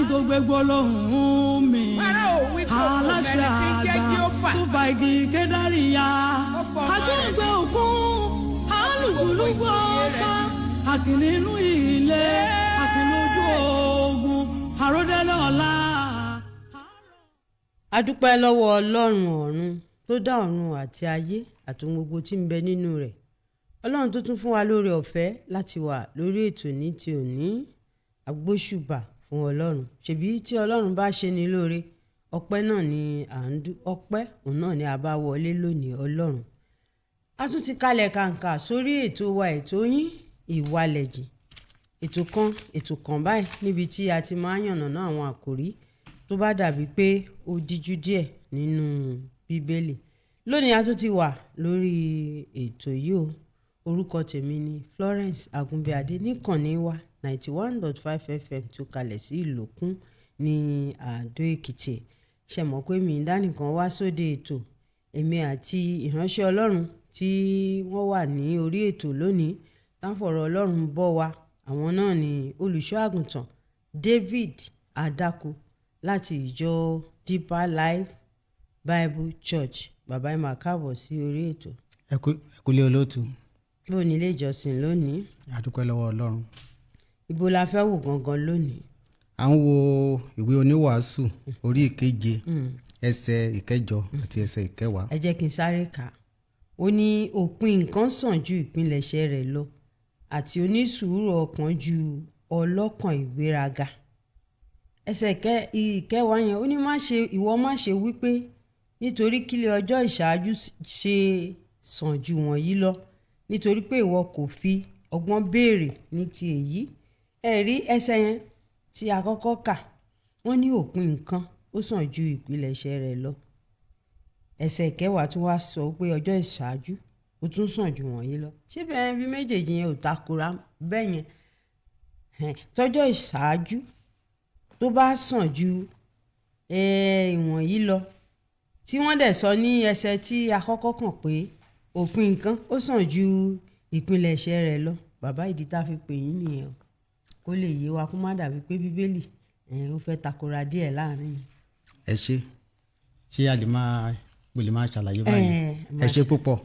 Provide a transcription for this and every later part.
tó gbé gbólóhùn mi. Fáráò wí pé òun kò Aláṣẹ mẹ́ni tí ń jẹ́ àgbà Jéhófà. tó fa igi kédárìyà. Ó fọ ọmọ rẹ̀ Agbóǹgbẹ òkun, alùpùpù ọ̀sán, àkìní inú ilé, àkìní ojú ogun, àròdẹ́lẹ̀ ọ̀la. A dúpẹ́ lọ́wọ́ Ọlọ́run ọ̀run tó dá ọ̀run àti ayé àti ohun gbogbo tí ń bẹ nínú rẹ̀, Ọlọ́run tó tún fún wa lóore ọ̀fẹ́ láti wà lórí ètò ní ti òní. Agbóṣùbà fún Ọlọ́run. Ṣèbí tí Ọlọ́run bá ṣe ní lóore, ọpẹ́ náà ni à ń dú, ọpẹ́ òun náà ni a bá wọlé lónìí. Ọlọ́run, a tún ti kalẹ̀ kàǹkà sórí ètò wa, ètò yín, Ìwàlẹ̀jìn, ètò kan ètò kan báyìí níbi tí a ti máa ń yànnàná àwọn àkòrí tó bá dàbí pé ó díjú díẹ̀ nínú Bíbélì. Lónìí, a tún ti wà lórí ètò yìí o. Orúkọ tèmi ni Florence Agunbíadé, níkànnì wa 91.5 FM tó kalẹ̀ sí Ìlòkùn ní Àdó Èkìtì. Ṣe mọ̀ pé mi ìdánìkan wá sóde ètò, èmi àti ìránṣẹ́ Ọlọ́run tí wọ́n wà ní orí ètò lónìí táǹfọ̀rọ̀ Ọlọ́run bọ́ wa, àwọn náà ni Olùṣọ́ Àgùntàn David Adako láti ìjọ Deeper Life Bible Church. Bàbá, ẹ máa káàbọ̀ sí orí ètò. Ẹ kú lé, olóòtú. Bó ní ilé ìjọsìn lónìí? A dúpẹ́ lọ́wọ́ Ọlọ́run. Ibo la fẹ́ wò gangan lónìí? À ń wo ìwé Oníwàásù orí ìkeje, ẹsẹ̀ ìkẹjọ àti ẹsẹ̀ ìkẹwàá. Ẹ jẹ́ kí n sáré kà á. Ó ní, "Òpin nǹkan sàn ju ìpilẹ̀ṣẹ̀ rẹ̀ lọ, àti onísùúrù ọkàn ju ọlọ́kàn ìgbéraga." Ẹsẹ̀ ìkẹwàá yẹn, ó ní, "Má ṣe, ìwọ má ṣe wípé, nítorí kílẹ̀ ọjọ́ ìṣáájú ṣe sàn ju wọ̀nyí lọ, nítorí pé ìwọ kò fi ọgbọ́n béèrè ní ti èyí." Ẹ rí ẹsẹ̀ yẹn tí a kọ́kọ́ kà, wọ́n ní òpin nǹkan ó sàn ju ìpilẹ̀ṣẹ̀ rẹ̀ lọ. Ẹsẹ̀ kẹwàá tún wá sọ pé ọjọ́ ìṣáájú ó tún sàn ju wọ̀nyí lọ. Ṣé bẹ́ẹ̀ bí méjèèjì yẹn ò takora bẹ́ẹ̀ yẹn? Tọ́jọ́ ìṣáájú tó bá sàn ju ìwọ̀nyí lọ, tí wọ́n dẹ̀ sọ ní ẹsẹ̀ tí a kọ́kọ́ kàn pé òpin nǹkan ó sàn ju ìpilẹ̀ṣẹ̀ rẹ̀ lọ. Bàbá, ìdí tá a fi pè yín nìyẹn o, kó lè yé wa, kó má dàbí pé Bíbélì ó fẹ́ takora díẹ̀ láàrin yẹn. Ẹ ṣe, ṣé a lè máa mo lè máa ṣàlàyé báyìí? Ẹ Ẹ ṣe púpọ̀.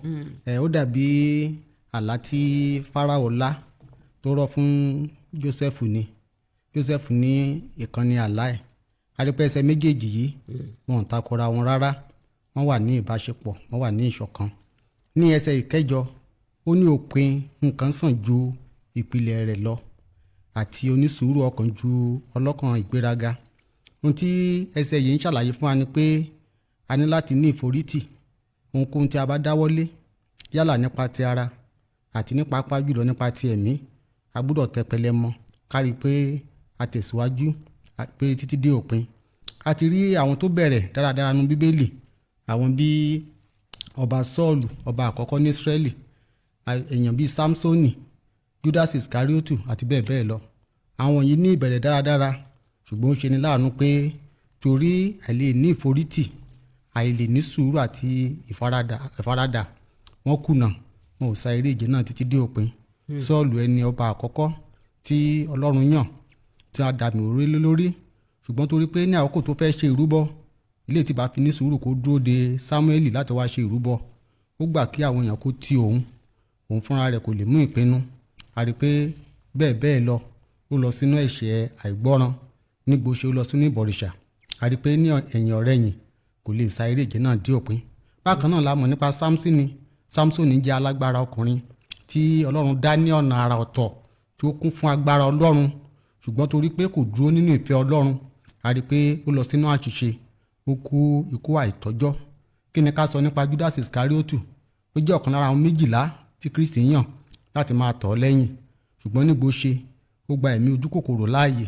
Ẹ ó dàbí àlá tí Fáráò lá tó rọ̀ fún Jósẹ́fù ni. Jósẹ́fù ní ìkànnì àlá ẹ̀. A rí pé ẹsẹ̀ méjèèjì yìí, wọn ò takora wọn rárá, wọ́n wà ní ìbáṣepọ̀, wọ́n wà ní ìṣọ̀kan. Ní ẹsẹ̀ ìkẹjọ, ó ní òpin nǹkan sàn ju ìpìlẹ̀ rẹ̀ lọ, àti onísùúrù ọkàn ju ọlọ́kàn ìgbéraga. Ohun tí ẹsẹ̀ yìí ń ṣàlàyé fún wa ni pé a ní láti ní ìforítì. Ohunkóhun tí a bá dáwọ́lé, yálà nípa ti ara àti nípa pàápàá jùlọ nípa ti ẹ̀mí, a gbọ́dọ̀ tẹpẹlẹ mọ́, ká rí i pé a tẹ̀síwájú pé títí dé òpin. A ti rí àwọn tó bẹ̀rẹ̀ dáradára nínú Bíbélì, àwọn bíi Ọba Sọ́ọ̀lù, ọba àkọ́kọ́ ní Ísírẹ́lì, èèyàn bíi Samsoni, Judas Iskariotu àti bẹ́ẹ̀ bẹ́ẹ̀ lọ. Àwọn yìí ní ìbẹ̀rẹ̀ dáradára, ṣùgbọ́n ó ṣe ni láàánú pé torí àìlè ní ìforítì, àìlè ní sùúrù àti ìfaradà, wọ́n kùnà, wọn ò sa eré ìje náà títí dé òpin. Sọ́ọ̀lù, ẹni ọba àkọ́kọ́ tí Ọlọ́run yàn, tí a dàmì òróró lé lórí, ṣùgbọ́n torí pé ní àkókò tó fẹ́ ṣe ìrúbọ, ilé tí bá fi ní sùúrù kó dúró de Sámúẹ́lì láti wá ṣe ìrúbọ, ó gbà kí àwọn èèyàn kó ti òun, òun fúnra rẹ̀ kò lè mú ìpinnu. A rí i pé bẹ́ẹ̀ bẹ́ẹ̀ lọ, ó lọ sínú ẹ̀ṣẹ̀ àìgbọ́ràn níbo ṣe, ó lọ sínú ìbọ̀rìṣà. A rí i pé ní ẹ̀yìn ọ̀rẹ̀yìn, kò lè sa eré ìje náà dé òpin. Bákan náà la mọ̀ nípa Sámsónì. Sámsónì jẹ́ alágbára ọkùnrin tí Ọlọ́run dá ní ọ̀nà àrà ọ̀tọ̀, tí ó kún fún agbára Ọlọ́run, ṣùgbọ́n torí pé kò dúró nínú ìfẹ́ Ọlọ́run, a rí i pé ó lọ sínú àṣìṣe, ó kú ikú àìtọ́jọ́. Kí ni ká sọ nípa Judas Iskariotu? Ó jẹ́ ọ̀kan lára àwọn 12 tí Kristi yàn láti máa tọ̀ ọ́ lẹ́yìn, ṣùgbọ́n nígbò ṣe, ó gba ẹ̀mí ojú kòkòrò láàyè,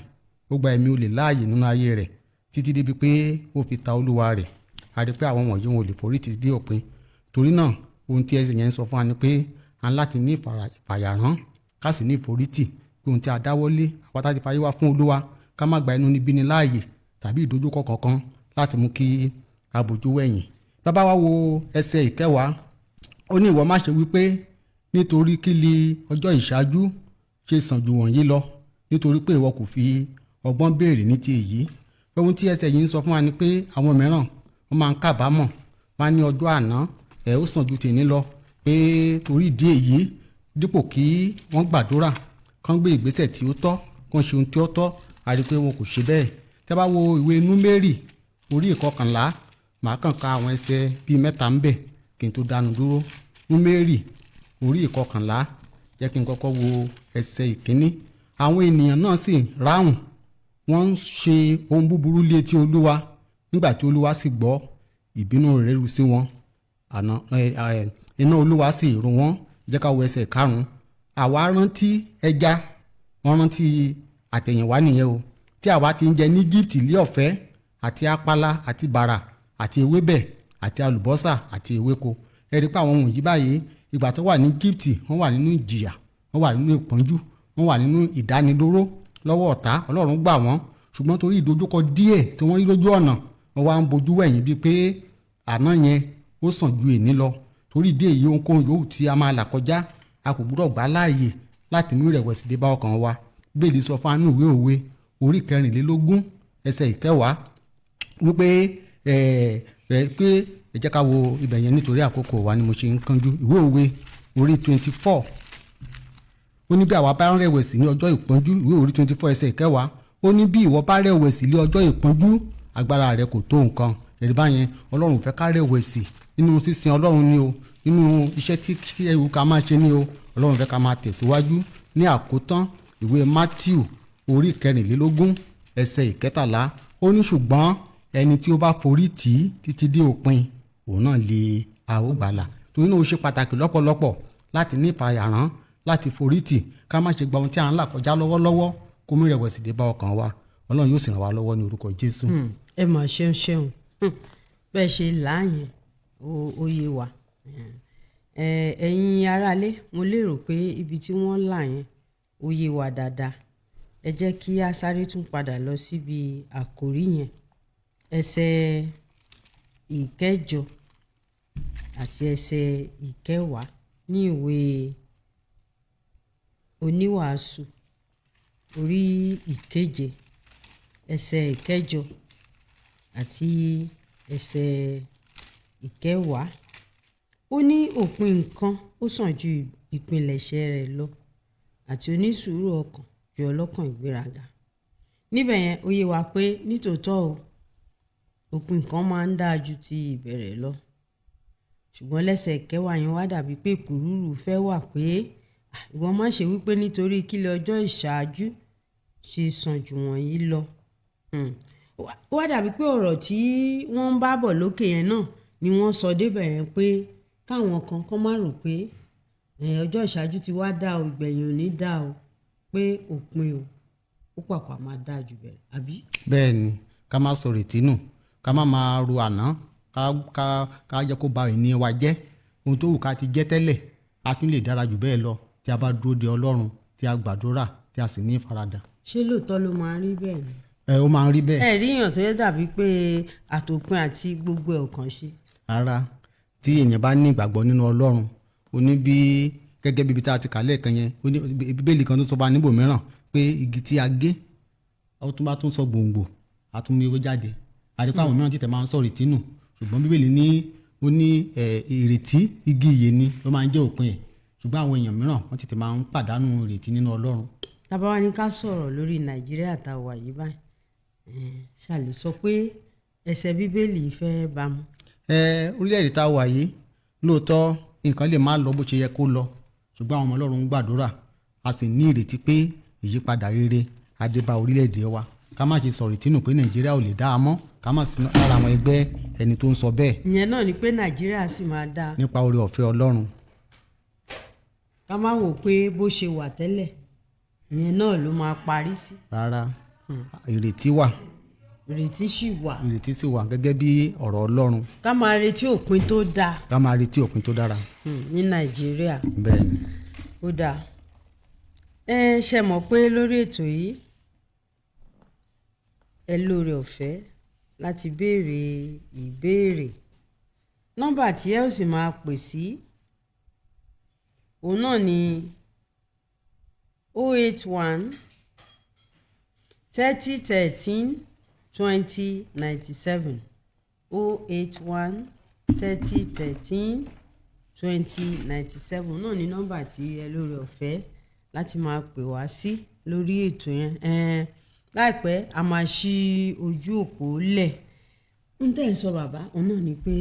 ó gba ẹ̀mí olè láàyè nínú ayé rẹ̀ títí débi pé ó fi ta Olúwa rẹ̀. A rí i pé àwọn wọ̀nyí, wọn ò lè forí títí dé òpin. Torí náà, ohun tí ẹsẹ̀ yẹn ń sọ fún wa ni pé a ní láti ní ìfàyàrán, ká sì ní ìforítì, pé ohun tí a dáwọ́lé, àwa tá ti fayé wá fún Olúwa, ká má gba inúnibíni láàyè tàbí ìdojúkọ kankan láti mú kí a bójú wẹ̀yìn. Bàbá wa, wo ẹsẹ̀ ìkẹwàá. Ó ní, "Ìwọ má ṣe wípé, nítorí kí li ọjọ́ ìṣáájú ṣe sàn jù wọ̀nyí lọ, nítorí pé ìwọ kò fi Ọgbọ́n béèrè ní ti èyí. Ohun tí ẹsẹ̀ yìí ń sọ fún wa ni pé àwọn mìíràn wọ́n máa ń kábàámọ̀, wọ́n á ní ọjọ́ àná ẹ̀ ó sàn ju tèmi lọ, pé torí ìdí èyí, dípò kí wọ́n gbàdúrà, kán gbé ìgbésẹ̀ tí ó tọ́, kán ṣe ohun tí ó tọ́, a rí i pé wọn kò ṣe bẹ́ẹ̀. Tẹ́ bá wo ìwé Númérì orí 11, màá kàn ka àwọn ẹsẹ̀ bíi 3 ń bẹ̀ kí n tó dánu dúró. Númérì orí 11, jẹ́ kí n kọ́kọ́ wo ẹsẹ̀ 1. Àwọn ènìyàn náà sì ráhùn, wọ́n ń ṣe ohun búburú létí Olúwa. Nígbà tí Olúwa sì gbọ́, ìbínú rẹ̀ rú sí wọn, àná iná Olúwa sì run wọ́n. Jẹ́ ká wo ẹsẹ̀ 5. Àwa rántí ẹja, wọ́n rántí àtẹ̀yìnwá nìyẹn o, tí àwa ti ń jẹ ní Íjíbítì lé ọ̀fẹ́, àti apala àti bàrà àti ewébẹ̀ àti àlùbọ́sà àti ewéko. Ẹ rí i pé àwọn wọ̀nyí báyìí, ìgbà tó wà ní Íjíbítì, wọ́n wà nínú ìjìyà, wọ́n wà nínú ìpọ́njú, wọ́n wà nínú ìdánilóró lọ́wọ́ ọ̀tá. Ọlọ́run gbà wọ́n, ṣùgbọ́n torí ìdojúkọ díẹ̀ tí wọ́n rí lójú ọ̀nà, wọ́n wá ń bojú wẹ̀yìn bíi pé àná yẹn ó sàn ju èní lọ. Torí ìdí èyí, ohunkóhun yòówù tí a máa là kọjá, a kò gbúdọ̀ gbà láàyè láti mú ìrẹ̀wẹ̀sì dé bá ọkàn wa. Bíbélì sọ fún anú ìwé Òwe orí 24 ẹsẹ̀ 10 wípé ẹ ẹ pé ẹ jẹ́ ká wo ibẹ̀ yẹn nítorí àkókò wa ni mo ṣe ń kánjú. Ìwé Òwe orí 24, ó ní bí àwa bá ń rẹ̀wẹ̀sì ní ọjọ́ ìpọ́njú. Ìwé orí 24 ẹsẹ̀ 10, ó ní bí ìwọ bá rẹ̀wẹ̀sì ní ọjọ́ ìpọ́njú, agbára rẹ kò tó nǹkan. Ẹ̀rí báyẹn, Ọlọ́run fẹ́ ká rẹ̀wẹ̀sì nínú sísin Ọlọ́run ni o, nínú iṣẹ́ tí ewu ká máa ṣe ni o. Ọlọ́run fẹ́ ká máa tẹ̀síwájú. Ní àkótán, ìwé Matthew orí 24 ẹsẹ̀ 13, ó ní ṣùgbọ́n ẹni tí ó bá forí tì í títí dé òpin, òun náà lè a ó gbàlà. Torí náà, ó ṣe pàtàkì lọ́pọ̀lọpọ̀ láti ní ìfàyàrán, láti forí tì, ká má ṣe gba ohun tí à ń là kọjá lọ́wọ́lọ́wọ́ kó mú ìrẹ̀wẹ̀sì dé bá ọkàn wa. Ọlọ́run yóò sì ràn wá lọ́wọ́ ní orúkọ Jésù. Ẹ mà ṣeun ṣeun, bẹ́ẹ̀ ṣe láàyè ó yé wa. Ẹ̀yin aráalé, mo lérò pé ibi tí wọ́n là yẹn ó yé wa dáadáa. Ẹ jẹ́ kí a sáré tún padà lọ síbi àkòrí yẹn, ẹsẹ̀ 8 àti ẹsẹ̀ 10 ní ìwé Oníwàásù orí 7, ẹsẹ̀ 8 àti ẹsẹ̀ 10. Ó ní òpin nǹkan ó sàn ju ìpilẹ̀ṣẹ̀ rẹ̀ lọ, àti onísùúrù ọkàn ju ọlọ́kàn ìgbéraga. Níbẹ̀ yẹn, ó yé wa pé nítòótọ́ o, òpin nǹkan máa ń dáa ju ti ìbẹ̀rẹ̀ lọ. Ṣùgbọ́n lẹ́sẹ̀ 10 yẹn wá dàbí pé kùrúrù fẹ́ wà pé ìwọ má ṣe wípé nítorí kílẹ̀ ọjọ́ ìṣáájú ṣe sàn jù wọ̀nyí lọ. Ó wá dàbí pé ọ̀rọ̀ tí wọ́n ń bá bọ̀ lókè yẹn náà ni wọ́n sọ débẹ̀ yẹn, pé káwọn kan kọ́ má rò pé ọjọ́ ìṣáájú ti wá dá o, ìgbẹ̀yìn ò ní dá o, pé òpin o ó pàpà máa dáa jù bẹ̀rẹ̀, àbí? Bẹ́ẹ̀ ni, ká má sọ ìrètí nù, ká má máa ro àná, ká ká ká jẹ́ kó ba ìní wa jẹ́. Ohun tó wù ká ti jẹ́ tẹ́lẹ̀, a tún lè dára jù bẹ́ẹ̀ lọ tí a bá dúró de Ọlọ́run, tí a gbàdúrà, tí a sì ní ìfaradà. Ṣé lóòótọ́ ló máa ń rí bẹ́ẹ̀ ni? Ẹ ó máa ń rí bẹ́ẹ̀. Ẹ rí èèyàn tó yẹ dàbí pé àtòpin àti gbogbo ẹ̀ ò kàn ṣe. Rárá, tí èèyàn bá ní ìgbàgbọ́ nínú Ọlọ́run, ó ní bí gẹ́gẹ́ bíbi tá a ti kà lẹ́ẹ̀kan yẹn, ó ní Bíbélì kan tó sọ bá níbòmíràn pé igi tí a gé, ó tún bá tún sọ gbòǹgbò, a tún mú ewé jáde. Àdìpọ̀ àwọn mìíràn tètè máa ń sọ ìrètí nù, ṣùgbọ́n Bíbélì ní ó ní ìrètí igi ìyè ni ló máa ń jẹ́ òpin ẹ̀. Ṣùgbọ́n àwọn èèyàn mìíràn, wọ́n tètè máa ń pàdánù ìrètí nínú Ọlọ́run. Tá bá wá ní ká sọ̀rọ̀ lórí Nàìjíríà tá a wà yìí báyìí, ṣàlè sọ pé ẹsẹ̀ Bíbélì fẹ́ bá mu? Orílẹ̀-èdè tá a wà yìí, lóòótọ́ nǹkan lè má lọ bó ṣe yẹ kó lọ, ṣùgbọ́n àwọn ọmọ Ọlọ́run ń gbàdúrà, a sì ní ìrètí pé ìyípadà rere á dé bá orílẹ̀-èdè wa. Ká má ṣe sọ ìrètí nù pé Nàìjíríà ò lè dá a mọ́, ká má sí lára àwọn ẹgbẹ́ ẹni tó ń sọ bẹ́ẹ̀. Ìyẹn náà ni pé Nàìjíríà sì máa dáa. Nípa oore ọ̀fẹ́ Ọlọ́run. Ká má wò pé bó ṣe wà tẹ́lẹ̀ ìyẹn náà ló máa parí sí. Rárá, ìrètí wà. Ìrètí sì wà. Ìrètí sì wà gẹ́gẹ́ bí ọ̀rọ̀ Ọlọ́run. Ká máa retí òpin tó dáa. Ká máa retí òpin tó dára. Ní Nàìjíríà. Bẹ́ẹ̀ ni. Ó dáa. Ẹ ṣe mọ̀ pé lórí ètò yìí, ẹ lóore ọ̀fẹ́ láti béèrè ìbéèrè. Nọ́mbà tí ẹ ó sì máa pè sí òun náà ni 081 30 13 20 97, 081 30 13 20 97 náà ní nọ́mbà tí ẹ lórí ọ̀fẹ́ láti máa pè wá sí lórí ètò yẹn. Láìpẹ́ a máa ṣí ojú òpó lẹ̀. Ń tẹ̀ ń sọ bàbá òun náà ni pé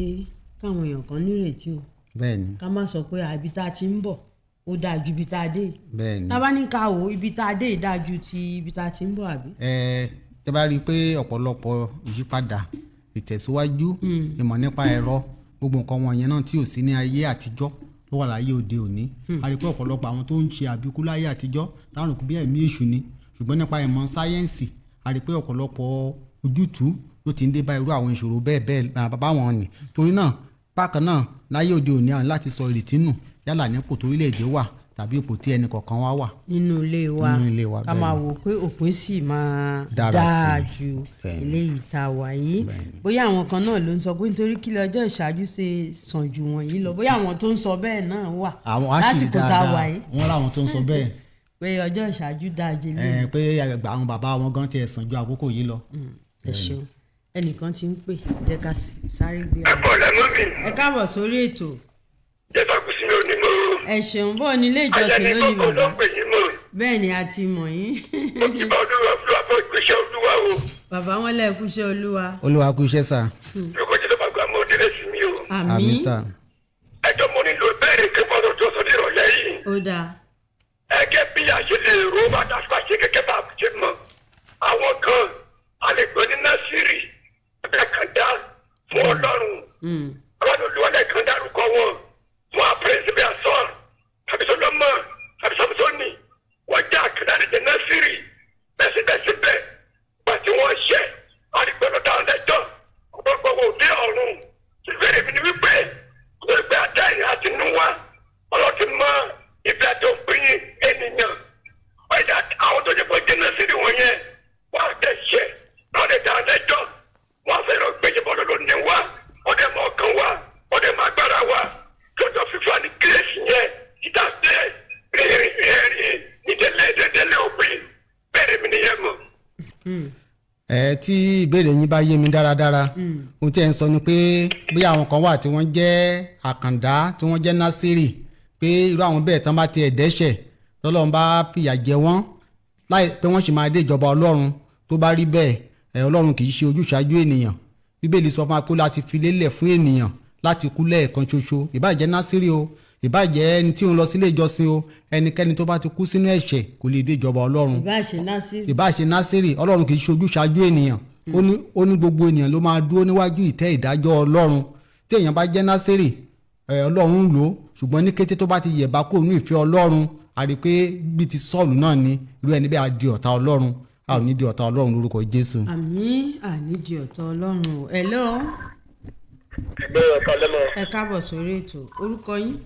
káwọn èèyàn kan nírètí o, Bẹ́ẹ̀ni. ká má sọ pé àbí tá a ti ń bọ̀ ó dáa ju ibi tá a dé yìí. Bẹ́ẹ̀ni. Tá a bá ní ká wò ó, ibi tá a dé yìí dáa ju ti ibi tá a ti ń bọ̀, àbí? Ẹ tẹ́ bá rí i pé ọ̀pọ̀lọpọ̀ ìyípadà, ìtẹ̀síwájú ìmọ̀ nípa ẹ̀rọ, gbogbo nǹkan wọ̀nyẹn náà tí ò sí ní ayé àtijọ́ ló wà láyé òde òní. A rí i pé ọ̀pọ̀lọpọ̀ àwọn tó ń ṣe àbíkú láyé àtijọ́ táwọn rò pé bí ẹ̀mí èṣù ni, ṣùgbọ́n nípa ìmọ̀ sáyẹ́ǹsì, a rí i pé ọ̀pọ̀lọpọ̀ ojútùú ló ti ń dé bá irú àwọn ìṣòro bẹ́ẹ̀ bẹ́ẹ̀ bàbá wọn ni. Torí náà, bákan náà láyé òde òní, àwọn láti sọ ìrètí nù, yálà nípò torílẹ̀-èdè wà tàbí ipò tí ẹnì kọ̀ọ̀kan wá wà. Nínú ilé wa. Nínú ilé wa, ká máa bẹ́ẹ̀ni. wò pé òpin sì máa dára dáa sí i. ju Bẹ́ẹ̀ni. eléyìí tá a wà yìí. Bẹ́ẹ̀ni. Bóyá àwọn kan náà ló ń sọ pé nítorí kí lọ́jọ́ ìṣáájú ṣe sàn jù wọ̀nyí lọ, bóyá àwọn tó ń sọ bẹ́ẹ̀ náà wà Àwọn á sì lásìkò tá a dáadáa wà yìí wọ́n láwọn tó ń sọ bẹ́ẹ̀ pé ọjọ́ ìṣáájú dáa ju eléyìí. Ẹ pé àgbà àwọn bàbá wọn gan tiẹ̀ sàn ju àkókò yìí lọ. Ẹ ṣeun, ẹnìkan ti ń pè, jẹ́ ká sáré gbé ọ. Ẹ̀kọ́ lẹ́nu mi. Ẹ káàbọ̀ sórí ètò. Jẹ́sà kù sí mi ò ní mọ́. Ẹ ṣeun, bó ní ilé ìjọsìn Ajani lónìí kọ́kọ́ ló bàbá? pè yín mọ́. Bẹ́ẹ̀ ni, a ti mọ̀ yín. Mo ti bá Olúwa fún abọ́ ìgbésẹ̀ Olúwa o. Bàbá wọn lẹ́ẹ̀kúṣẹ́ Olúwa. Olúwa kú iṣẹ́ sà. Lóko jẹ́ lọ́ba gba mọ́ délé sí mi o. Àmín. Àmín sà. Ẹjọ́ mo nílò ìbéèrè kẹ́kọ̀ọ́ tó sọ ní ìrọ̀lẹ́ yìí. Ó dáa. Ẹgẹ́ bí a ṣe lè ró bàtà ṣe gẹ́gẹ́ bá a ṣe mọ̀. Àwọn kan a lè gbọ́ ní Násírì ẹgbẹ́ kan dá fún Ọlọ́run. Àwọn olùwalẹ̀ kan dárúkọ wọn fún àpẹẹrẹ bí asọ́r tàbí Sọlọ́mọ tàbí Sọmsọ́nì, wọ́n jẹ́ àkàndá ní Násírì bẹ́ẹ̀. Síbẹ̀síbẹ̀, gbà tí wọ́n ṣẹ̀, àdìgbọ́dọ̀ dáhùn lẹ́jọ́, ọ̀pọ̀lọpọ̀ wò dé ọ̀run. Ìbéèrè mi ni wípé gbogbo àdá ìrìn àti núwá ọlọ́tí mọ ibi àti òpin ènìyàn ọ̀dà, àwọn tó jẹ́ pé jẹ́ Násírì wọn yẹn wọ́n á tẹ̀sẹ̀ lọ́dẹ̀ dáhùn lẹ́jọ́, wọ́n fẹ́ lọ gbẹ́jẹ́ bọ́ọ̀lù lónìí wá, ọdẹ mọ ọkàn wa, ọdẹ mọ agbára wa lọ́jọ́ fífa ní kérésì yẹn títà dé rìnrìn rìnrìn nídẹ̀lẹ́ dẹ̀dẹ̀lẹ́ òpin. Bẹ́ẹ̀ mi nìyẹn mọ̀. Ẹ tí ìbéèrè yín bá yé mi dáradára, ohun tí ẹ ń sọ ni pé bí àwọn kan wà tí wọ́n jẹ́ àkàndá, tí wọ́n jẹ́ Násírì, pé irú àwọn bẹ́ẹ̀ tán bá tiẹ̀ dẹ́ṣẹ̀, tọ́lọ́run bá fìyà jẹ wọ́n láì pé wọ́n sì máa dé ìjọba Ọlọ́run. Tó bá rí bẹ́ẹ̀, ẹ Ọlọ́run kì í ṣe ojúṣàájú ènìyàn. Bíbélì sọ fún wa pé láti fi lélẹ̀ fún ènìyàn láti kú lẹ́ẹ̀kan ṣoṣo. Ìbáà jẹ́ Násírì o, ìbáà jẹ́ ẹni tí ó ń lọ sílé ìjọsìn o, ẹnikẹ́ni tó bá ti kú sínú ẹ̀ṣẹ̀ kò lè dé ìjọba Ọlọ́run. Ìbá ṣe Násírì. Ìbá ṣe Násírì, Ọlọ́run kì í ṣe ojúṣàájú ènìyàn. Ó ní gbogbo ènìyàn ló máa dúró níwájú ìtẹ́ ìdájọ́ Ọlọ́run. Tí èèyàn bá jẹ́ Násírì, ẹ Ọlọ́run ń lò ó, ṣùgbọ́n ní kété tó bá ti yẹ̀bá kúrò ní ìfẹ́ Ọlọ́run, a rí i pé bí ti Sọ́ọ̀lù náà ni, irú ẹni bẹ́ẹ̀ á di ọ̀tá Ọlọ́run. A ò ní di ọ̀tá Ọlọ́run lórúkọ Jésù. Àmín, àní di ọ̀tá Ọlọ́run o. Hello. Ẹgbẹ́ ọ̀ka lẹ́mọ̀. Ẹ káàbọ̀ sórí ètò, orúkọ yín?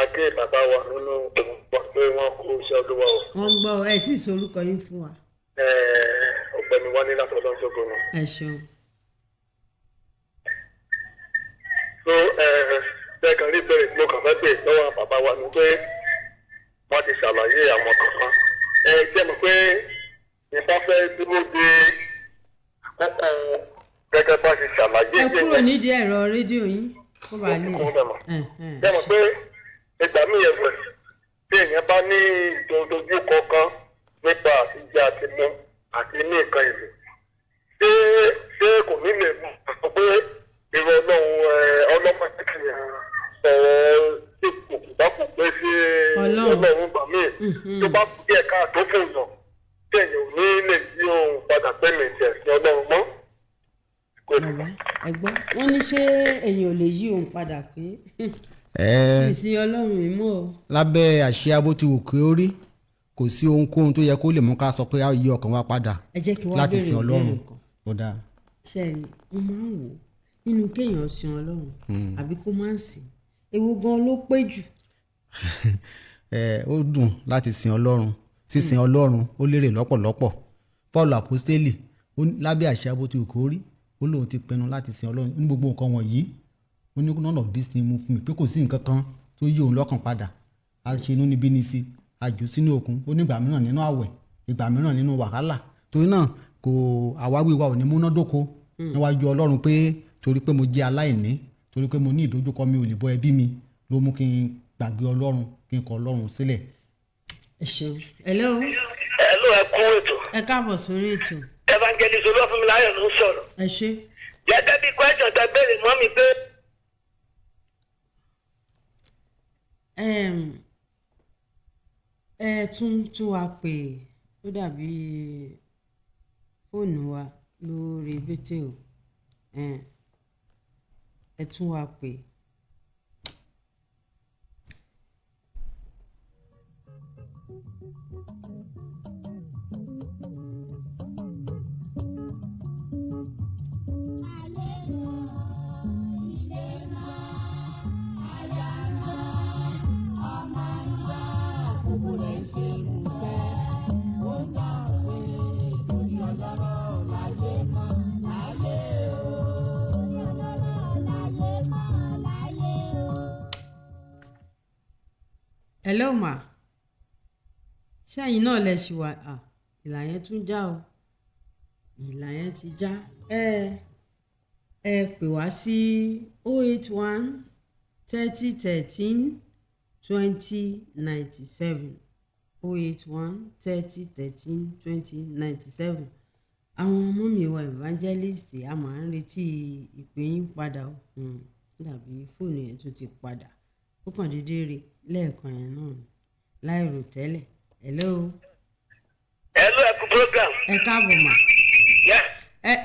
Adé bàbá wa nínú òun pé wọ́n kó iṣẹ́ Olúwa o. Wọ́n ń gbọ́, ẹ tí ì sọ orúkọ yín fún wa. Ọ̀gbẹ́ni wa ní láti Ọlọ́run tó gbóná. Ẹ ṣeun. So bẹ́ẹ̀ kan rí bẹ́ẹ̀, mo kàn fẹ́ pè lọ́wọ́ bàbá wa ni pé wọ́n ti ṣàlàyé àwọn kankan. Ẹ jẹ́ mi pé ìbá fẹ́ dúró de àkókò gẹ́gẹ́ bá ṣe ṣàlàyé. Ẹ kúrò nídìí ẹ̀rọ rédíò yín kó bàa lè. Kúrò bẹ́ẹ̀ mọ̀. Ẹ̀hẹ̀n. Jẹ́ mọ̀ pé ìgbà míì ẹ̀wẹ̀, tí èèyàn bá ní ìdojúkọ kan nípa àtijọ́ àti mu àti ní nǹkan ìlú, ṣé kò ní lè mú sọ pé irú Ọlọ́run ẹ ọlọ́mọ kì í sọ̀rọ̀ tí kò kò bá kò pé sí Ọlọ́run. Ọlọ́run gbà míì tó bá kú díẹ̀ káàtó fún yàn, tí èèyàn ò ní lè yí ohun padà pé mi tiẹ̀ sí Ọlọ́run mọ́? Kò sí. Bàbá, ẹ gbọ́, wọ́n ní ṣé èèyàn ò lè yí òun padà pé Ẹ ìsìn Ọlọ́run yìí mọ́ o? Lábẹ́ àṣẹ bó ti wù kí ó rí, kò sí ohunkóhun tó yẹ kó lè mú ká sọ pé a yí ọkàn wa padà Ẹ jẹ́ kí wọ́n láti béèrè sin Ọlọ́run. ìbéèrè kan. Ó dáa. Ṣẹ́ẹ̀rì, mo máa ń wò ó nínú kéèyàn sin Ọlọ́run àbí kó má sìn, èwo gan ló pé jù? Ẹ ó dùn láti sin Ọlọ́run. Sísin Ọlọ́run ó lérè lọ́pọ̀lọpọ̀. Paul Apostoli ó ní lábẹ́ àṣẹ bó ti wù kó rí, ó lóun ti pinnu láti sin Ọlọ́run ní gbogbo nǹkan wọ̀nyí. Ó ní none of this thing move me, pé kò sí nǹkan kan tó yí òun lọ́kàn padà. A ṣe inú níbí ní sí, a jù sínú òkun. Ó ní ìgbà mìíràn nínú àwẹ̀, ìgbà mìíràn nínú wàhálà. Torí náà kò àwáwí wa ò ní múnádóko níwájú Ọlọ́run pé torí pé mo jẹ́ aláìní, torí pé mo ní ìdojúkọ, mi ò lè bọ́ ẹbí mi, ló mú kí n gbàgbé Ọlọ́run, kí n kọ̀ Ọlọ́run sílẹ̀. Ẹ ṣeun. Hello. Ẹ ló ẹ kún ètò. Ẹ káàbọ̀ sórí ètò. Evangelist Olúwafúnmiláyọ̀ ló ń sọ̀rọ̀. Ẹ ṣé. Gẹ́gẹ́ bí question tẹ béèrè mọ́ mi pé Ẹ tún tún wa pè, ó dàbí fóònù wa lórí bété o. Ẹ tún wa pè. Hello ma, ṣẹ́yìn náà lẹ ṣì wà? À, ìlà yẹn tún já o, ìlà yẹn ti já. Ẹ pè wá sí 081 30 13 20 97, 081 30 13 20 97. Àwọn ọmọ mi wa evangelist, a máa ń retí ìpè yín padà o. Dàbí fóònù yẹn tún ti padà, ó kàn déédéé rè lẹ́ẹ̀kan yẹn náà ni láì rò tẹ́lẹ̀. Hello. Ẹ ló ẹ kú program. Ẹ káàbọ̀ mà. Yeah.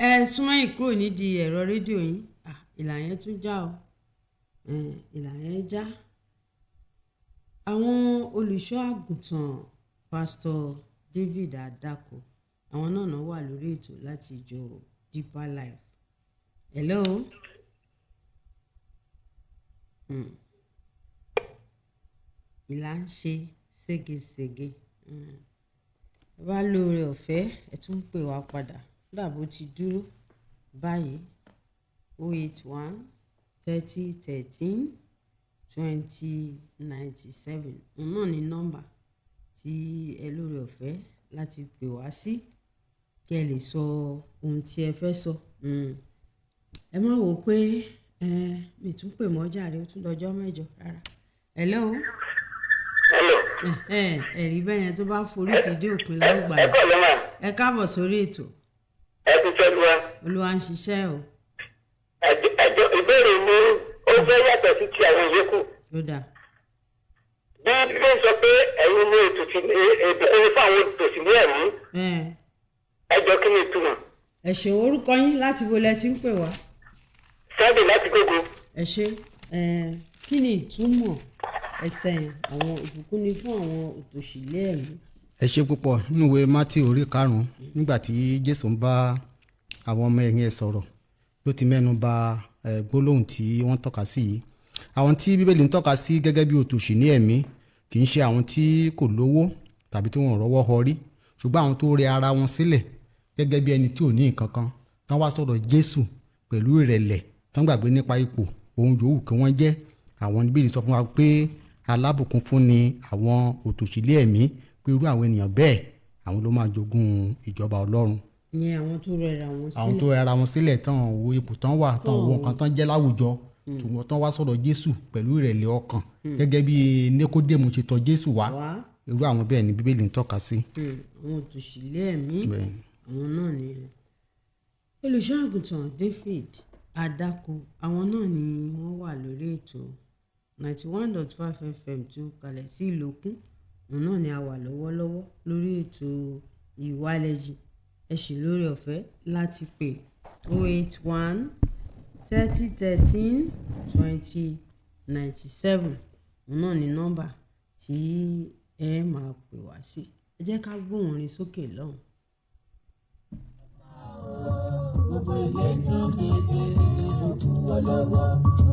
Ẹ súnmọ́ yìí kúrò nídìí ẹ̀rọ rédíò yín. Ah, ìlà yẹn tún já o. Ìlà yẹn já. Àwọn olùṣọ́ àgùntàn Pásítọ̀ David Adako, àwọn náà wà lórí ètò láti ìjọ Deeper Life. Hello. Ìlà ń ṣe ségesège. Ẹ bá lóore ọ̀fẹ́, ẹ tún ń pè wá padà. Dàbò ti dúró báyìí, 081 30 13 20 97, òun náà ní nọ́mbà tí ẹ lóore ọ̀fẹ́ láti pè wá sí kí ẹ lè sọ ohun tí ẹ fẹ́ sọ. Ẹ má wò ó pé ẹ mi tún pè mọ́ jàre, ó tún dọjọ́ mẹ́jọ rárá. Hello. Hello. Ẹ̀rí bẹ́ẹ̀ yẹn tó bá forí ti dé òpin la ó gbà. Ẹ kọ́ ló mà. Ẹ káàbọ̀ sórí ètò. Ẹ kú fẹ́ wa. Olúwa ń ṣiṣẹ́ o. Ẹjọ, ìbéèrè mi ó fẹ́ yàtọ̀ sí ti àwọn yòókù. Ó dáa. Bí bí ń sọ pé ẹ̀yin ní ètò ní ìbùkún ní fún àwọn òtòṣì ní ẹ̀mí, ẹjọ, kí ni ìtumọ̀? Ẹ ṣé. Orúkọ yín, láti bo lẹ ti ń pè wá? Sunday láti Gógó. Ẹ ṣé. Kí ni ìtumọ̀ ẹsẹ̀ yẹn, àwọn ìbùkún ni fún àwọn òtòṣì lẹ́ẹ̀mí? Ẹ ṣe púpọ̀. Nínú ìwé Matthew orí 5, nígbà tí Jésù ń bá àwọn ọmọ ẹ̀yìn ẹ̀ sọ̀rọ̀, ló ti mẹ́nu bà gbólóhùn tí wọ́n tọ́ka sí yìí. Àwọn tí Bíbélì ń tọ́ka sí gẹ́gẹ́ bí òtòṣì ní ẹ̀mí kì í ṣe àwọn tí kò lówó tàbí tí wọ́n ò rọ́wọ́ họrí, ṣùgbọ́n àwọn tó rẹ ara wọn sílẹ̀ gẹ́gẹ́ bí ẹni tí ò ní nǹkan kan, tán wá sọ̀rọ̀ Jésù pẹ̀lú ìrẹ̀lẹ̀, tán gbàgbé nípa ipò ohun yòówù kí wọ́n jẹ́. Àwọn Bíbélì sọ fún wa pé alábùkún fún ni àwọn òtòṣì ní ẹ̀mí, pé irú àwọn ènìyàn bẹ́ẹ̀, àwọn ló máa jogún ìjọba Ọlọ́run. Ìyẹn àwọn tó rẹra wọn Àwọn sílẹ̀. tó rẹra wọn sílẹ̀, tán wo ipò tán wà, tán wo nǹkan tán jẹ́ láwùjọ, ṣùgbọ́n tán wá sọ̀rọ̀ Jésù pẹ̀lú ìrẹ̀lẹ̀ ọkàn gẹ́gẹ́ bí Nékódémù ṣe tọ̀ Jésù wá. Wá. Irú àwọn bẹ́ẹ̀ ni Bíbélì ń tọ́ka sí. Àwọn òtòṣì lẹ́ẹ̀mí. Bẹ́ẹ̀. Àwọn náà nìyẹn. Olùṣọ́ àgùntàn David Adako, àwọn náà ni wọ́n wà lórí ètò. 91.5 FM tó kalẹ̀ sí Ìlókùn, òun náà ni a wà lọ́wọ́lọ́wọ́ lórí ètò Ìwálẹ́jì. Ẹ sì lórí ọ̀fẹ́ láti pè 081 30 13 20 97, òun náà ni nọ́mbà tí ẹ máa pè wá sí. Ẹ jẹ́ ká gbóhùn orin sókè lọ́hùn. Gbogbo ilé ní kékeré, òkú olówó,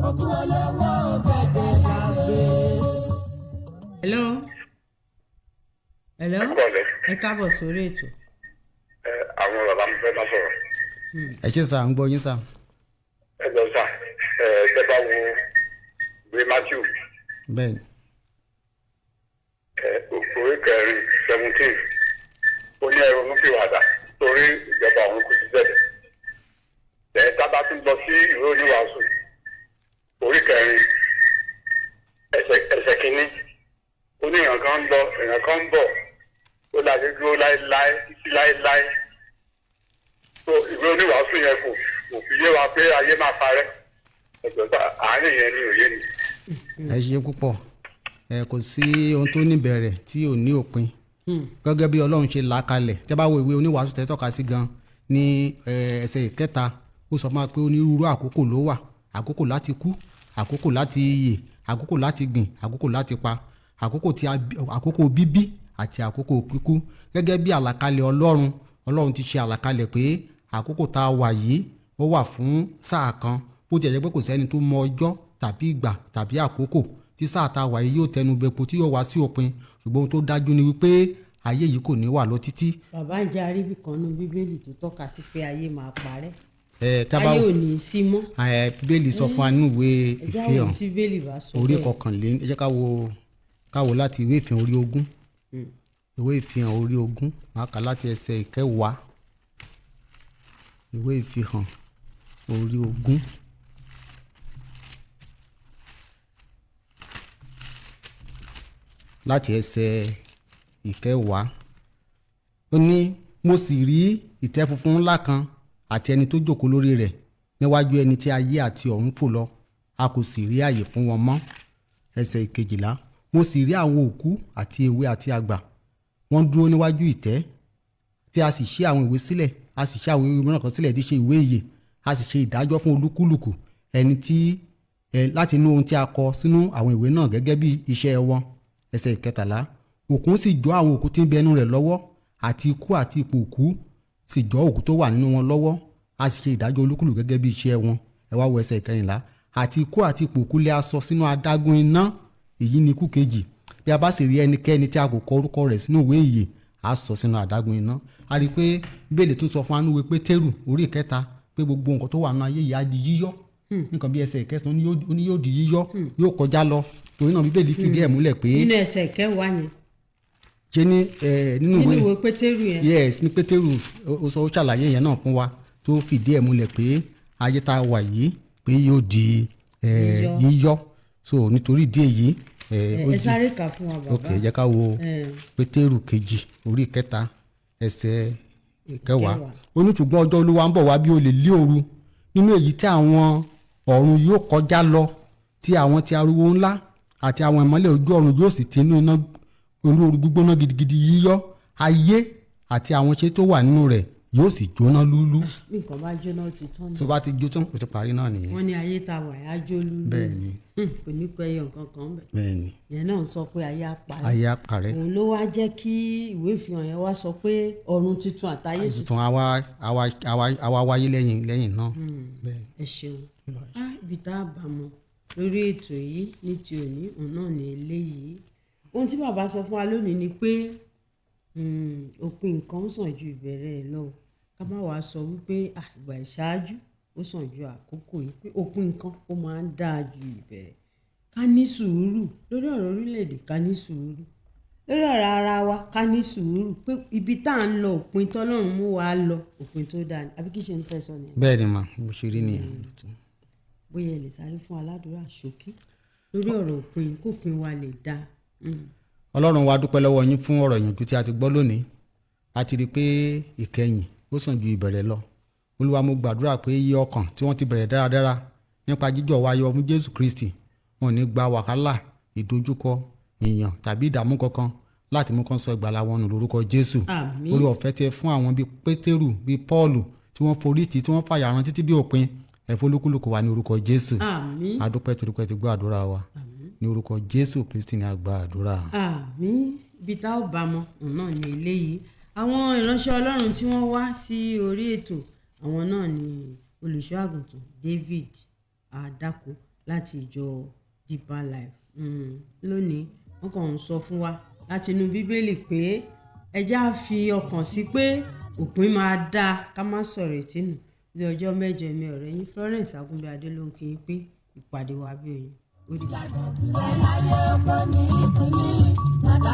òkú olówó bẹ̀bẹ̀ lágbé. Hello, hello. Kọ́lẹ̀. Ẹ káàbọ̀ sórí ètò. Ẹ àwọn bàbá mi fẹ́ bá sọ̀rọ̀. Ẹ ṣé sà, ń gbọ́ yín sà. Ẹ jọ sà, ẹ tẹ́ bá wo ìwé Matthew Bẹ́ẹ̀ ni. Ẹ orí 4 17, ó ní ẹ ronúpìwàdà. ní èèyàn kan ń lọ, èèyàn kan ń bọ̀, ó láyé dúró láéláé títí láéláé. So ìwé oníwàásù yẹn kò fi yé wa pé ayé máa parẹ́. Ẹ̀jọ̀ sá, àárín yẹn ni òye ni. Ẹ ṣe púpọ̀. Ẹ kò sí ohun tó níbẹ̀rẹ̀ tí ò ní òpin, gẹ́gẹ́ bí Ọlọ́run ṣe là á kalẹ̀. Tẹ́ bá wo ìwé oníwàásù tẹ́ tọ́ka sí gan ní ẹsẹ̀ ìkẹta, ó sọ fún wa pé onírúurú àkókò ló wà: àkókò láti kú, àkókò láti yè, àkókò láti gbìn, àkókò láti pa, àkókò tí a bí, àkókò bíbí àti àkókò kíkú. Gẹ́gẹ́ bí àlàkalẹ̀ Ọlọ́run, Ọlọ́run ti ṣe àlàkalẹ̀ pé àkókò tá a wà yìí, ó wà fún sáà kan. Bó tiẹ̀ jẹ́ pé kò sẹ́ni tó mọ ọjọ́ tàbí ìgbà tàbí àkókò tí sáà tá a wà yìí yóò tẹnu bẹpo tí yóò wá sí òpin, ṣùgbọ́n ohun tó dájú ni wípé ayé yìí kò ní wà lọ títí. Bàbá, ń jẹ́ àríbì kan nínú Bíbélì tó tọ́ka sí pé ayé máa parẹ́? Ẹ tá a bá Ayé ò ní í sí mọ́? Ẹ, Bíbélì sọ fún wa nínú ìwé Ẹ jẹ́ àwọn Ìfihàn tí Bíbélì bá sọ orí bẹ́ẹ̀. kọkànlé, ẹ jẹ́ ká wo láti ìwé Ìfihàn orí 20. Ìwé Ìfihàn orí 20, máa kà láti ẹsẹ̀ ìkẹwàá. Ìwé Ìfihàn orí 20, láti ẹsẹ̀ ìkẹwàá. Ó ní, "Mo sì rí ìtẹ́ funfun ńlá kan àti ẹni tó jókòó lórí rẹ̀, níwájú ẹni tí ayé àti ọ̀run fò lọ, a kò sì rí àyè fún wọn mọ́." Ẹsẹ̀ ìkejìlá: "Mo sì rí àwọn òkú, àti èwe àti àgbà, wọ́n dúró níwájú ìtẹ́, tí a sì ṣí àwọn ìwé sílẹ̀. A sì ṣí àwọn ìwé mìíràn kan sílẹ̀, tí í ṣe ìwé ìyè. A sì ṣe ìdájọ́ fún olúkúlùkù ẹni tí ẹ láti inú ohun tí a kọ sínú àwọn ìwé náà gẹ́gẹ́ bí iṣẹ́ wọn." Ẹsẹ̀ ìkẹtàlá: "Òkun sì jọ àwọn òkú tí ń bẹ inú rẹ̀ lọ́wọ́, àti ikú àti ipò òkú sì jọ òkú tó wà nínú wọn lọ́wọ́. A sì ṣe ìdájọ́ olúkúlùkù gẹ́gẹ́ bí iṣẹ́ wọn." Ẹ wá wo ẹsẹ̀ ìkẹrìnlá: "Àti ikú àti ipò òkú lé a sọ sínú adágún iná. Èyí ni ikú kejì. Bí a bá sì rí ẹnikẹ́ni tí a kò kọ orúkọ rẹ̀ sínú ìwé ìyè, a sọ sínú adágún iná." A rí i pé Bíbélì tún sọ fún anúwe Pétérù orí ìkẹta pé gbogbo nǹkan tó wà nínú ayé yìí á di yíyọ́. Nǹkan bí ẹsẹ̀ ìkẹsàn-án, ó ní yóò di yíyọ́, yóò kọjá lọ. Torí náà, Bíbélì fìdí ẹ̀ múlẹ̀ pé Nínú ẹsẹ̀ kẹwàá yẹn? Ṣe ní nínú Nínú ìwé ìwé Pétérù yẹn? Yes, ní Pétérù, ó sọ, ó ṣàlàyé yẹn náà fún wa, tó fìdí ẹ̀ múlẹ̀ pé ayé tá a wà yìí, pé yóò di Yíyọ́. yíyọ́. So nítorí ìdí èyí ó Ẹ di sáré kà fún wa, bàbá. Ok, jẹ́ ká wo Pétérù kejì orí ìkẹta, ẹsẹ̀ ìkẹwàá. Ìkẹwàá. Ó ní, "Ṣùgbọ́n ọjọ́ Olúwa ń bọ̀ wá bí olè lé òru, nínú èyí tí àwọn ọ̀run yóò kọjá lọ, tí àwọn ti ariwo ńlá àti àwọn ìmọ́lẹ̀ ojú ọ̀run yóò sì ti inú iná inú ooru gbígbóná gidigidi yíyọ́. Ayé àti àwọn iṣẹ́ tó wà nínú rẹ̀ yóò sì jóná lúlú." Bí nǹkan bá jóná, ó ti tán ni. Tó bá ti jó tán, ó ti parí náà nìyẹn. Wọ́n ní ayé tá a wà á jó lúlú. Bẹ́ẹ̀ ni. Kò ní kọ ẹyọ nǹkan kan bẹ̀. Bẹ́ẹ̀ ni. Ìyẹn náà ń sọ pé ayé á parẹ́. Ayé á parẹ́. Òun ló wá jẹ́ kí ìwé ìfihàn yẹn wá sọ pé ọ̀run tuntun àtayé tuntun tuntun àwa wáyé lẹ́yìn náà. Bẹ́ẹ̀ ni. Ẹ ṣeun. Á ibi tá a bá mọ lórí ètò yìí ní ti òní, òun náà ní eléyìí. Ohun tí bàbá sọ fún wa lónìí ni pé òpin nǹkan ń sàn ju ìbẹ̀rẹ̀ ẹ̀ lọ o. Ká má wàá sọ wípé ìgbà ìṣáájú ó sàn ju àkókò yìí, pé òpin nǹkan ó máa ń dáa ju ìbẹ̀rẹ̀. Ká ní sùúrù lórí ọ̀rọ̀ orílẹ̀-èdè, ká ní sùúrù lórí ọ̀rọ̀ ara wa, ká ní sùúrù pé ibi tá à ń lọ, òpin tọ́lọ́run mú wa lọ, òpin tó dáa ni. Àbí kí ṣe ń tẹ̀sán ni? Bẹ́ẹ̀ ni mà, bó ṣe rí nìyẹn. Bóyá ẹ lè sáré fún aládùúrà ṣókí lórí ọ̀rọ̀ òpin, kópin wa lè dáa. Ọlọ́run wa, dúpẹ́ lọ́wọ́ yín fún ọ̀rọ̀ ìyànjú tí a ti gbọ́ lónìí. A ti rí i pé ìkẹyìn ó sàn ju ìbẹ̀rẹ̀ lọ. Olúwa, mo gbàdúrà pé iye ọkàn tí wọ́n ti bẹ̀rẹ̀ dáradára nípa jíjọ̀ wa yọ fún Jésù Kristi, wọn ò ní gba wàhálà, ìdojúkọ, ìyàn tàbí ìdààmú kankan láti mú kán sọ ìgbàlà wọn nù lórúkọ Jésù. Àmín. Orí ọ̀fẹ́ tẹ fún àwọn bíi Pétérù, bíi Pọ́ọ̀lù, tí wọ́n forí tì, tí wọ́n fàyà rán títí dé òpin, ẹ fún olúkúlùkù wa ní orúkọ Jésù. Àmín. A dúpẹ́ torí pé ẹ ti gbọ́ àdúrà wa. Ní orúkọ Jésù Kristi ni a gba àdúrà. Àmín. Ibi tá ò bá mọ, òun náà ní eléyìí. Àwọn ìránṣẹ́ Ọlọ́run tí wọ́n wá sí orí ètò, àwọn náà ni olùṣọ́ àgùntàn David Adako láti ìjọ Deeper Life. Lónìí, wọ́n kàn ń sọ fún wa láti inú Bíbélì pé ẹ já fi ọkàn sí pé òpin máa dáa, ká má sọ̀rọ̀ ìtìnú. Ní ọjọ́ mẹ́jọ, mi ọ̀rẹ́ yín Florence Agúnbíadé ló ń kí yín pé ìpàdé wa bí oyin. Ó dìgbà. Ìwẹ̀ láyé kò ní ìpín ní bàbá.